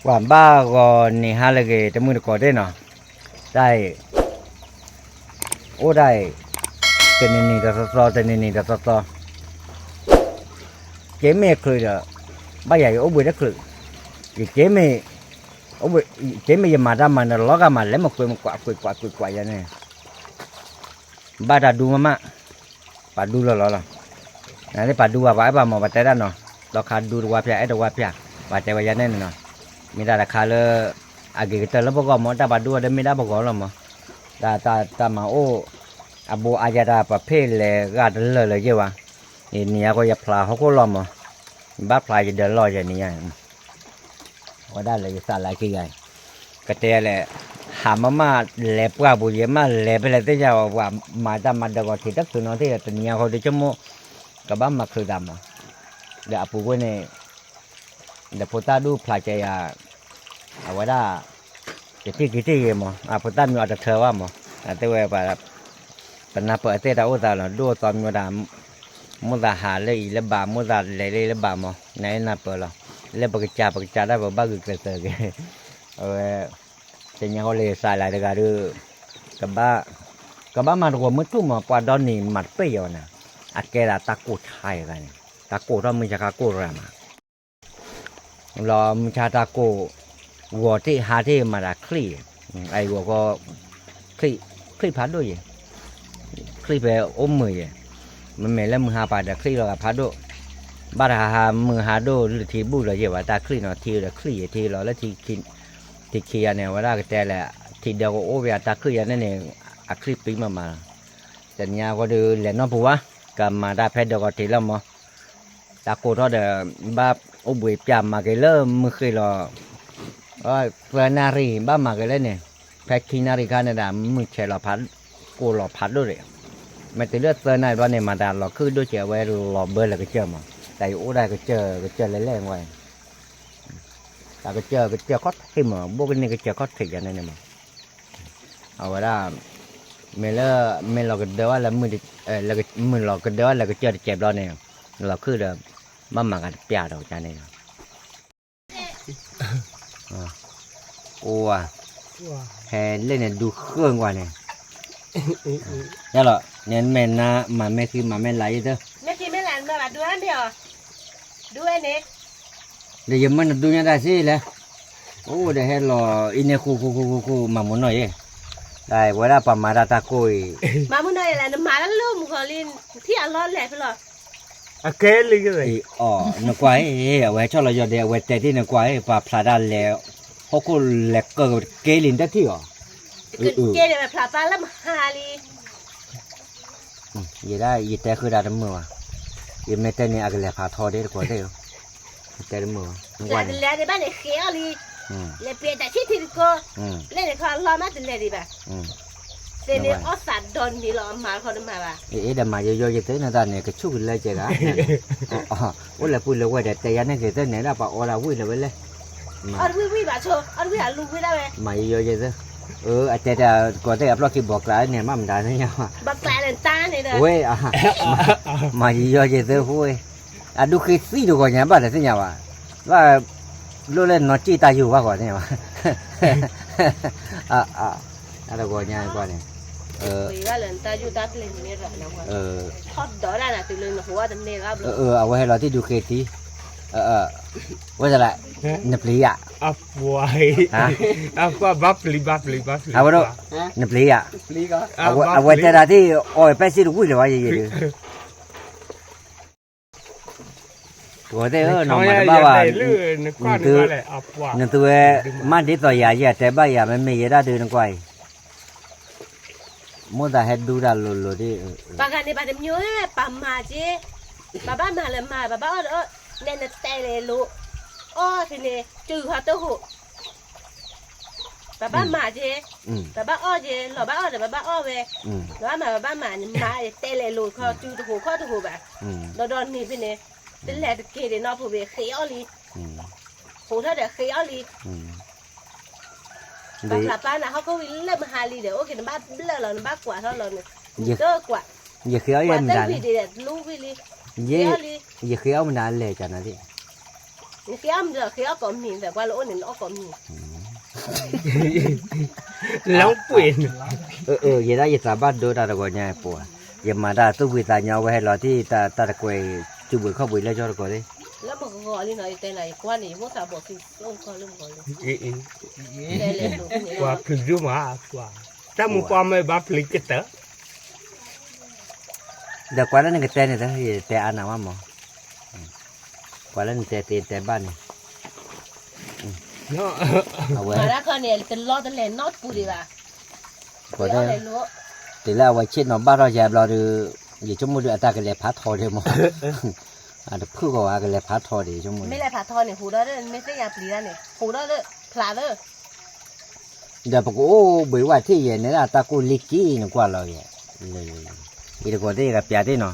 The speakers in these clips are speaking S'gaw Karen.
ပှၤဘၣ်ဂီၤနံၤဟါလၢအဂ့ၤ တမုၢ်တကိးသ့ၣ်နီၤ, တၢ်အံၤ အိၣ်ဒၣ်အံၤ တနံၤနံၤတသီသီ တနံၤနံၤတသီသီ, က့မ့ၢ်ချုးဒီး ဘၣ်ယၤယအိၣ်ဘှံးတချုး, ယက့မ့ၢ် က့မ့ၢ်ယမၤတၢ်မၤန့ၣ် လီၤဂာ်မး လဲၤမကွ့မကွး ကွ့ကွးကွ့ကွးယၤန့ၣ် ဘၣ်တၢ်ဒူမးမး, ပှၤဒူလီၤလီၤလီၤ, နသ့ၣ်ပှၤဒူဝဲ ပှၤအဲၣ်ပှၤမၤ ပှၤတဲတၢ်နီၤ, ဒီးခါဒူတဝါဖၠး အဲၣ်တဝါဖၠး, ပှၤတဲဝဲယၤန့ၣ်နီၤ, မ့ၢ်တၢ်တခါလၢ အဂ့ၤကတၢၢ်လၢပဂီၢ်မး, တၢ်ပှၤဒူဝဲဒီးမ့ၢ်ဒၣ်ပဂီၢ်လီၤမး, တၢ်တၢ်တၢ်မၤအိၣ် အဘိအါယၤတၢ်ပဖ့ၣ်လဲၤဂာ်တလၢာ်လၢၤယဲၢ်ဝဲ, နံၤညါဃီယဖျါဟီၣ်ခိၣ်လီၤမး, ယဘၣ်ဖျါယဒၢးလီၢ်ယဲၢ်နံၤညါ အဝဲဒၣ်လၢယသးလၢခံဂၤအံၤ, ကတဲလဲၣ်, ဟးမးမးလဲၤပှၢ်ပူၤ ယမ့ၢ်လဲၤဖဲလဲၣ်သ့ၣ်ညါဝဲ ပှၤမၤတၢ်မၤဒၢးဂီၤထံးတချုးနီၤသ့ၣ် တနံၤညါဃီဒုးဆိကမိၣ် ကဘၣ်မၤချုးသးမး, ဒီးအပူၤကွံာ်န့ၣ် ဒီးဖိသၣ်ဒူၣ်ဖျါကဲယၤ အဝဲဒၣ် တထံၣ်က့ၤထံၣ်ဂ့ၤမး, အဖိသၣ်မံၤအီၤတထၢဘၣ်မး, အတဲဝဲ ပနၢ်ပၢၢ်အသ့ၣ်တၢ်အိၣ်သးလီၤ, ဒိၣ်သီမံၤတၢ် မိၣ်သးဟးလၢအံၤလၢဘၣ် မိၣ်သးလဲၤလၢအံၤလၢဘၣ်မး, နအဲၣ်နၢ်ပၢၢ်လီၤ, လၢပကစၢ် ပကစၢ်ဒၣ်ပဘၣ်ဂုာ်ကျဲးစၢးက့ၤ, အဝဲ တနံၤညါဃီလၢယသးလၢတဂၤဒီး ကဘၣ် ကဘၣ်မၤတဂီၤမုၢ်ထူၣ်မး ပှၤဒီနံၤမၤတပ့ၢ်ယၤဝဲန့ၣ်, အကဲဒၣ်တၢ်ကိၢ်ဆါယၤဂၤန့ၣ်, တၢ်ကိၢ်ထီၣ်မုၢ်ဆါခါကိၢ်ရၤမး လီၤမုၢ်ဆါတၢ်ကိၢ် ဂီၤထံးဟါထံးမၤတၢ်ချံၣ်, အအံၤဂီၤခီ ချံၣ်ဖးဒိၣ်ယဲၢ်, ချံၣ်ဖဲအိၣ်မုာ်ယဲၢ်, မ့မ့ၢ်လၢမုၢ်ဟါပာ်ဒီးချံၣ်လီၤဂာ်ဖးဒိၣ်, ဘၣ်တဟါဟါမုၢ်ဟါဒိၣ်လၢထံဘူၣ်လီၤယဲၢ်ဘၣ် တၢ်ချံၣ်နီၤ ထံဒီးချံၣ်ယဲၢ်ထံလီၤလၢ ထံခံယၤန့ၣ် အဝဲဒၣ်ကတဲလဲၣ်, ထံဒၢကအိၣ်ဝဲအတၢ်ချံၣ်ယၤန့ၣ်န့ၣ် အချံၣ်ပံမးမးလီၤ, တနံၤညါဃီဒီးလဲၤနီၢ်ပူၤဝဲ, ကမၤတၢ်ဖဲဒၢးဂီၤထံးလီၤမး တၢ်ကိၢ်ထီၣ်ဒီး ဘၣ်အိၣ်ဘှံးပၠးမၤက့ၤလၢမုၢ်ဃ့လီၤ, သၢနၣ်ရံၣ် ဘၣ်မၤက့ၤလၢန့ၣ်, ဖဲခံနၣ်ရံၣ်ခါန့ၣ်ဒၣ် မုၢ်ဆဲးလီၤဖး ကိၢ်လီၤဖးဒိၣ်ဒံး, မ့ၢ်တုၤလၢသၢနၣ်ရံၣ်ဘျီန့ၣ် မၤတၢ်လီၤခုၣ်ဒိၣ်ကဲး အဝဲလီၤဘၢလၢကစၢၢ်မး, တၢ်ယအိၣ်ဒၣ်ကစၢၢ်ကစၢၢ်လဲၣ်လဲၣ်ဝဲ တၢ်ကစၢၢ်ကစၢၢ်ခီၣ်ထံးမး ဘိၣ်ကန့ၢ်ကစၢၢ်ခီၣ်ထံးယၤန့ၣ်န့ၣ်မး, အဝဲဒၣ် မ့ၢ်လၢ မ့ၢ်လီၤကဒၢဝဲလၢ မုၢ်လီၤကဒၢဝဲလၢကစၢၢ်တစဲးဘျီန့ၣ် လီၤခုၣ်ဒီး ဘၣ်မၤကတပျၢ်ဒီးကန့ၣ်လီၤ, အိၣ်ဝဲ ဟဲလၢန့ၣ်ဒူဃၢ်ကွၢ်န့ၣ်, ယလီၤ နမ့ၢ်နၤ မၤမ့ၢ်ဃံမၤမ့ၢ်လၤယသၢ မ့ၢ်ဃံမ့ၢ်လၤ နမၤဘၣ်ဒူန့ၣ်အီၤ, ဒူဝဲန့ၣ် ဒီးယမၢနဒူညါတၢ်စ့လဲၣ်, အိၣ်ဒီးဟဲလီၤအံၤန့ၣ်ဃူဃူဃူဃူဃူ မၤမူနီၢ်ယဲၢ်, တၢ်ဝဲဒၣ်ပှၤမၤတၢ်တၢ်ကိၢ်အံၤ, မၤမူနီၢ်ယဲၢ်လဲၣ် နမၤတၢ်လၢမုၢ်ဂီၤလံ, နထံၣ်အလီၢ်လဲၣ်ဖဲလီၤ, အကဲလံ, အီၤ နကွၢ်အံၤ အဝဲဆီၣ်လီၤယီၤဒဲး အဝဲတဲတ့ၢ်နကွၢ်အံၤ ပှၤဖျါတၢ်လဲၤ ဟီၣ်ခိၣ်လဲၤကၢၢ်က့ၤလံ နတထံၣ်အီၤ, ကဲန့ၣ် ပှၤဖျါတၢ်လၢမဟါလံ ယဲဒၣ် ယတဲဃုာ်ဒၣ်တမုာ်ဘၣ်, ယမ့ၢ်တဲန့ၣ် အကလဲၤဖးထီဒ်တကိးသ့ၣ်ဧၢ, ယတဲတမုာ်ဘၣ်, တလဲၤဒံးဘၣ်န့ၣ် ဃ့အီၣ်လံ, လဲၤပှဲၤတၢ်ဆံၣ်ထံတကိး, လဲၣ်န့ၣ်ခီလီၤမးတလဲၤဒံးဘၣ်, သ့န့ၣ်အီၣ်သးဒီနံၤလီၤ အမၤတခီတမၤဘၣ်, အ့ဒီးမၤယိယိယသ့ၣ်နတၢ်န့ၣ် ကဆူၣ်ကလဲကဲဂၤ အိၣ်လၢပုၢ်လၢဝဲၢ်ဒီး တဲယၤန့ၣ်က့ၤသ့ၣ်န့ၣ်ဒၣ် ပှၤအီဒၣ်ဝံၣ်လၢၤဝဲလဲၣ် အီၣ်တဝံၣ်ဝံၣ်ဘၣ်ဆိ, အီၣ်တဝံၣ်အလူၤဝံၣ်ဒၣ်ဝဲ, မၤယိယိယသ့ၣ်, အတဲတၢ်ကိးသ့ၣ်အဖျီၣ်ခံဘီကျါန့ၣ် မ့ၢ်မတၤသ့ၣ်ညါ, ဘီကျါန့ၣ်တၢ်န့ၣ်ဒီး, ဝဲ, မၤယိယိယသ့ၣ်ဃိ, အဒူဃ့သံတဂီၤညါဘၣ်ဒီးသ့ၣ်ညါဘၣ်, ဘၣ်, လိၣ်လၢနီၢ်ကံၣ်တၢ်ယိာ်ဘၣ်ဂီၤသ့ၣ်ညါဘၣ်, အတဂီၤညါကွၢ်န့ၣ်, အဝဲဟဲလီၤတံၢ်ဒူဃ့သံ, ဝဲဒၣ်လၢ, နပျံၤယၤ, အဝဲဒၣ်, နပျံၤယၤ, အဝဲတဲဒၣ်တ့ၢ် အီၣ်ပဲစ့တဝံၣ်လၢၤဘၣ်ယဲယဲဒုး ပှၤသ့ၣ်ဧၢ နီၢ်မၤတဘၣ်ဘၣ်, နသုဝဲ, မ့ၢ်ဒ်သိးယၤယဲတဲဘၣ်ယၤ မ့မ့ၢ်ယဲဒၣ်ဒုးနကွၢ်အံၤ, မိၣ်သးဟဲဒူတၢ်လိၤလိၤဒ်, ပှၤဂၤန့ၣ် ပှၤတမျိုးဧၢ, ပှၤမၤက့, ပှၤဘၣ်မၤလၢမၤ, ပှၤဘၣ်အီၣ်ဒီးအီၣ်, နဲနတဲလဲၤလိၤ, အီၣ်ဖဲန့ၣ် တုၤဃီတဟိး ပှၤဘၣ်မၤက့, ပှၤဘၣ်အီၣ်က့, လီၤဘၣ်အီၣ်ဒီးပှၤဘၣ်အီၣ်ဝဲ, လီၤဘၣ်မၤပှၤဘၣ်မၤန့ၣ် မၤတဲလဲၤလိၤခီ တုၤတဟိးခီတဟိးဘၣ်, ဒီးဒီးန့ၣ်ဖဲန့ၣ်, တလဲၤတက့ၤဒံးနီၢ်ဖိဘ့ၣ် ဃ့အီၣ်လံ, ဟိးထီၣ်ဒီးဃ့အီၣ်လံ ပှၤဖျါပၢ်နၤဟီၣ်ခိၣ်ဝံၤလၢမဟါလံဒီး အိၣ်က့ၤ နဘၣ်ဘျၢၣ်လီၤ နဘၣ်ကွၢ်ထီၣ်လီၤန့ၣ်, နတကွၢ်, ယဃ့အီၣ်ယဲမတၤလဲၣ်, တဝံၤဒံးတလူဝံၤလံ, ယဃ့အီၣ်မတၤလဲၣ်ကနၤသ့ၣ်, နက့အီၣ်မ့ၤဒီး က့အီၣ်ကိးမံၤ သဲးပှၢ်လၢအိၣ်န့ၣ် နအီၣ်ကိးမံၤ လီၤပှ့ၤန့ၣ် အၢ ယဲဒၣ်ယသးဘၣ်ဒိတၢ်တဂီၤညါပူၤ, ယမၤတၢ်သူၣ်ဖှံသးညီဝဲဟဲလီၤတံၢ်တၢ်တကွဲၤ စုဘှံးခီၣ်ဘှံးလၢကၠီတကိးသ့ၣ်, လၢမဂီၤလံနီၤ ယတဲနၤ ယကွၢ်န့ၣ် ယမိၣ်သးဘီၣ်သု အိၣ်ကီၢ်လၢမဂီၤလံ, ပှၤဖျုးဒိၣ်မး, တၢ်မူပှၢ်မ့ၢ်ဘၣ်ဖျုးကတၢၢ် ဒီးကွၢ်လၢနကတဲန့ၣ် ယတဲအါနၤဝဲမး, ကွၢ်လၢနတဲသ့တဲဘၣ်န့ၣ်, အဝဲ မၤတၢ်ခီန့ၣ် တလီတလဲၤနီတပူၤဒံးဘၣ်, တုၤလၢအဝဲဆ့ၣ်နီၤဘၣ်ထီၣ်ယၤဘျီဒီး ယဆိကမိၣ်ဒီးအတၢ်ကလဲၤဖးထီဒံးမး, အတဖုၣ်ဂီၤဝဲကလဲၤဖးထီဒံး ယဆိကမိၣ် မ့ၢ်လဲၤဖးထီန့ၣ် ဟူးဒီး မ့ၢ်သ့ၣ်ညါပျံၤတၢ်န့ၣ် ဟူးဒီး ဖျးသၢ ဒီးပကအိၣ်ဘှံးဝဲထံၣ်ယဲၢ်န့ၣ် တၢ်ကိၢ်လံက့ၤနကွၢ်လီၤယဲၢ်, အံၤတကိးသ့ၣ်ယကပျးတ့ၢ်နီၤ,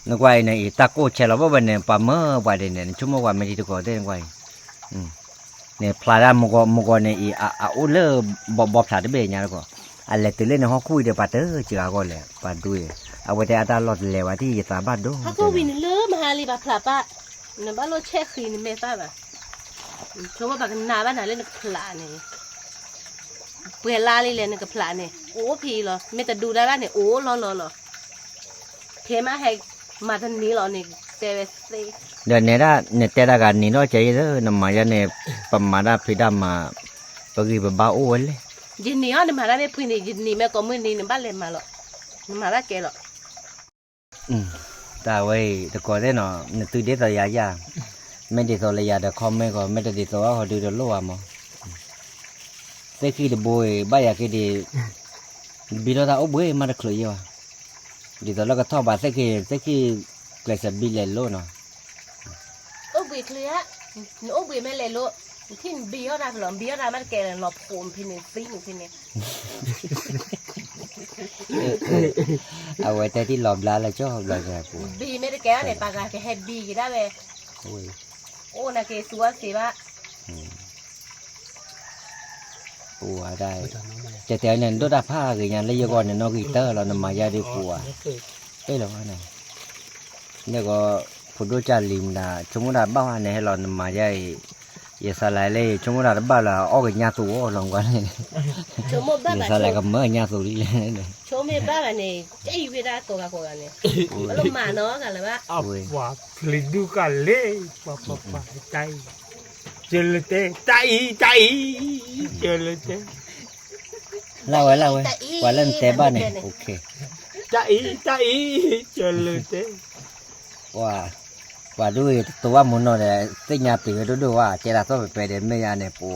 နကွၢ်အံၤန့ၣ် အံၤတၢ်ကိၢ်ဆဲးလီၤဘၣ်ဝဲန့ၣ် ပှၤမၢပှၤဒ်န့ၣ် နဆိကမိၣ်ကွၢ်မ့ၢ်ထံတကိးသ့ၣ်နကွၢ်အံၤ, န့ၣ်ဖျးဒၣ်မုၢ်ဂီၤမုၢ်ဂီၤန့ၣ်အံၤ အအိၣ်လၢဘီဘီဖျးတဘ့ၣ်ညါတကိး, အလဲၤတုၤလၢန့ၣ်ဟီၣ်ခိၣ်အံၤဒီးပှၤတစှၤဂီၢ်လဲၣ် ပှၤဒူအံၤ, အဝဲတဲအတၢ်လီၢ်တလဲၤဝဲထံၣ်ယသးဘၣ်ဒိ, ဟီၣ်ခိၣ်ဝံၤနလၢမဟါလံဘၣ်ဖျးပၢ်, နဘၣ်လိၣ်ဆဲးဃံနမဲာ်သၣ်ဘၣ် ဆိကမိၣ်ပှၤကနၣ်ဘၣ်နၤလၢနကဖျးန့ၣ်, ပှဲၤလါလံလဲၣ်နကဖျးန့ၣ် အိၣ်ဖဲအံၤလီၤ မ့ၢ်တဒူတၢ်ဘၣ်န့ၣ် အိၣ်လီၤလီၤလီၤ, ဖဲမးဟဲမၤတနံၤလီၤန့ၣ် တဲဝဲသ့, ဒီးနဲဒၣ် နတဲတၢ်ဂၤနံၤထီၣ်ကဲအံၤလၢ နမၤယါန့ၣ် ပမၤတၢ်ဖံးတၢ်မၤ ပဂံၢ်ပဘါအိၣ်ဝဲလဲၣ်, ယနံၤအီၤနမၤတၢ်မ့ၢ်ဖှံန့ၣ် ယနံၤမ့ၢ်ကိးမုၢ်နံၤနဘၣ်လဲၤမၤလီၤ, နမၤဘၣ်ကဲလီၤ တၢ်ဝဲအံၤ တကိးသ့ၣ်နီၤ နသုဒ်သိးယၤယၤ, မ့ၢ်ဒ်သိးလၢယၤဒီး comment ဂီၤ မ့ၢ်တဒ်သိးအီၤဟီဒုတလိၣ်ဘၣ်မး, သ့ၣ်ဃံတဘိအံၤ ဘၣ်ယၤက့ၤဒံး, ဘံထီၣ်တၢ်အိၣ်ဘှံးမးတချုးယဲၢ်ဘၣ်, ဒ်သိးလၢကထီၣ်ဘၣ်သ့ၣ်ဃံ သ့ၣ်ဃံကျဲးစၢးဘံလဲၤလိၤနီၤ, အိၣ်ဘှံးချုးဧါ, နအိၣ်ဘှံးမ့ၢ်လဲၤလိၤ, နထံၣ်နဘံထီၣ်တၢ်ဖဲလီၤ နဘံထီၣ်တၢ်မ့ၢ်တကဲလီၤ လီၤဖိးနဖဲန့ၣ် သံနဖဲန့ၣ် အဝဲတဲထံၣ်လီၤဘျါလၢကၠီဘျါကပူၤ, ဘံမ့ၢ်တကဲန့ၣ် ပှၤဂၤကဟဲဘံက့ၤဒၣ်ဝဲ, အိၣ်နာ်က့ၤသူအီၤသ့ဘၣ်, ပူၤဝဲဒၣ်, တဲတဲန့ၣ် ဒိၣ်တၢ်ဖးဂ့ၤညါလၢယဂီၢ်န့ၣ် နီၣ်ဂံၢ်တၢလီၤ နမၤယါဒ်ပူၤဧါ, ပ့ၢ်လီၤဝဲန့ၣ်, န့ၣ်ကီး ဖိဒိၣ်ကၢ်လံၤမတၤ ဆိကမိၣ်တၢ်ဘၣ်ဝဲန့ၣ် ဟဲလီၤနမၤယါအံၤ, ယသးလၢလၢ ဆိကမိၣ်တၢ်တဘၣ်လၢ အီၣ်ကညါသူအီၤလီၤကွၢ်န့ၣ်, ယသးလၢကမၢညါသူလံလဲၣ်, ဆိကမိၣ်ဘၣ်ဘၣ်န့ၣ် ကဲအံၤဝဲဒၣ်ကိးဂၤကိးဂၤန့ၣ်, လၢမၤနီၤဂၤလၢၤဘၣ်, ပှၤဖျံးဒူကၢ်လဲၣ်, ပှၤပှၤပှၤတၢ်အံၤ, ကၢလၢတဲ တၢ်အံၤ တၢ်အံၤ, ကၢလၢတဲ လၢဝဲလၢဝဲ, ပှၤလၢနတဲဘၣ်န့ၣ်, တၢ်အံၤ တၢ်အံၤ, ကၢလၢတဲ, ပှၤ, ပှၤဒ်အံၤ တတိၤဘၣ်မူနီၢ်ဒီး သ့ၣ်ညါပျံၤဝဲဒိၣ်ဒိၣ်ဝဲ ကဲဒၣ်သီၣ်ပဲၤပဲၤဒီး မ့ၢ်ယါန့ၣ် ပှၤ,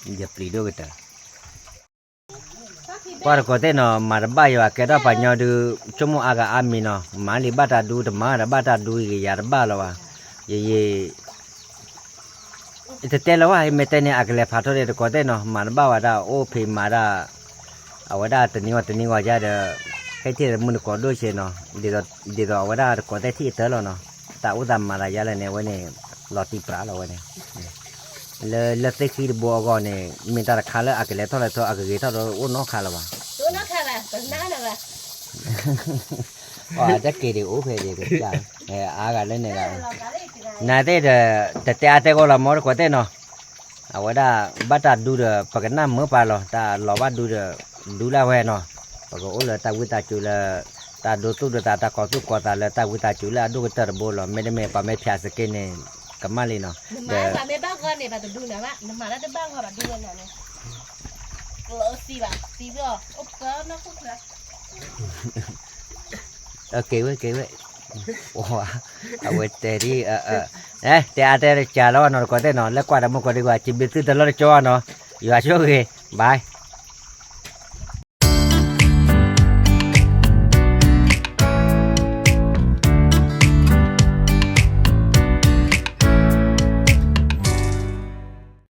ယပျံၤဒိၣ်ကတၢၢ် ပှၤတကိးသ့ၣ်နီၤ မၤတဘၣ်ယွၤကဲထီၣ်ပှၤညီဒုး ဆိကမိၣ်အါဂၤအါမံၤနီၤ မၤလံဘၣ်တၢ်ဒူ တမၤဒီးဘၣ်တၢ်ဒူဂ့ၤယၤတဘၣ်လီၤဘၣ်, ယယံာ် တတဲလၢၤဘၣ် မ့ၢ်တဲန့ၣ် အကလဲၤဖးထီဒီးတကိးသ့ၣ်နီၤ မၤတဘၣ်ဝဲဒၣ်အိၣ်ဖံးမၤဒၣ် အဝဲဒၣ်တနံၤဝဲတနံၤဝဲယါဒီး ဟဲထံၣ်ဒီးမုၢ်တကိးဒိၣ်ဆ့နီၤ ဒ်သိးအဝဲဒၣ်တကိးသ့ၣ်ထံၣ်အတၢ်လီၤနီၤ တၢ်အိၣ်သးမၤသးယါလၢန့ၣ် အဝဲန့ၣ် လီၤတံၢ်ပြးလီၤဝဲန့ၣ် လၢလၢသ့ၣ်ဃံတဘိအဂီၢ်န့ၣ် မ့ၢ်တၢ်တခါလၢအကလဲၤထီၣ်လဲၤထီၣ် အကဂ့ၤထီၣ်ဒီးအိၣ်နီတခါလၢၤဘၣ် အတၢ်က့ၤဒံးအိၣ်ဖဲဒံး အါဂၤလၢန့ၣ်ဂၤ နသ့ၣ်ဒီး တတဲအါတဲဂီၢ်လီၤမ့ၢ်တကိးသ့ၣ်နီၤ အဝဲဒၣ်ဘၣ်တၢ်ဒူဒီး ပကနၣ်မုာ်ပာ်လီၤ တၢ်လီၤဘၣ်ဒူဒီး ဒူလၢဝဲနီၤ ပကအိၣ်လၢတၢ်ဝံသးစူၤလၢ တၢ်ဒိသူၣ်ဒိသး တၢ်ကီၤသူၣ်ကီၤသးလၢတၢ်ဝံသးစူၤလၢအဒိၣ်ကတၢၢ်တဘိလီၤ မ့တမ့ၢ်ပှၤမ့ၢ်ဖၠးစက့န့ၣ် ကမၣ်လံနီၤ နမၤတၢ်မ့ၢ်ဘၣ်ဂီၢ်န့ၣ် ဘၣ်တဒူနၤဘၣ် နမၤတၢ်တဘၣ်ဂီၢ်ဘၣ်ဒူဝဲနၤန့ၣ် သံဘၣ်သံဘၣ် အိၣ်ပှၤနီၢ်ခိၣ်ချၢ က့ၤဝဲက့ၤဝဲ အဝဲတဲဒ် တဲအါတဲကၢ်လီၤနီၤတကိးသ့ၣ်နီၤ လၢကွၢ်တမုၢ်ကီၢ်ဒံးကွၢ် စံးဘျုးသုတလီၢ်တကၠီနီၤ ယွၤဆိၣ်ဂ့ၤ bye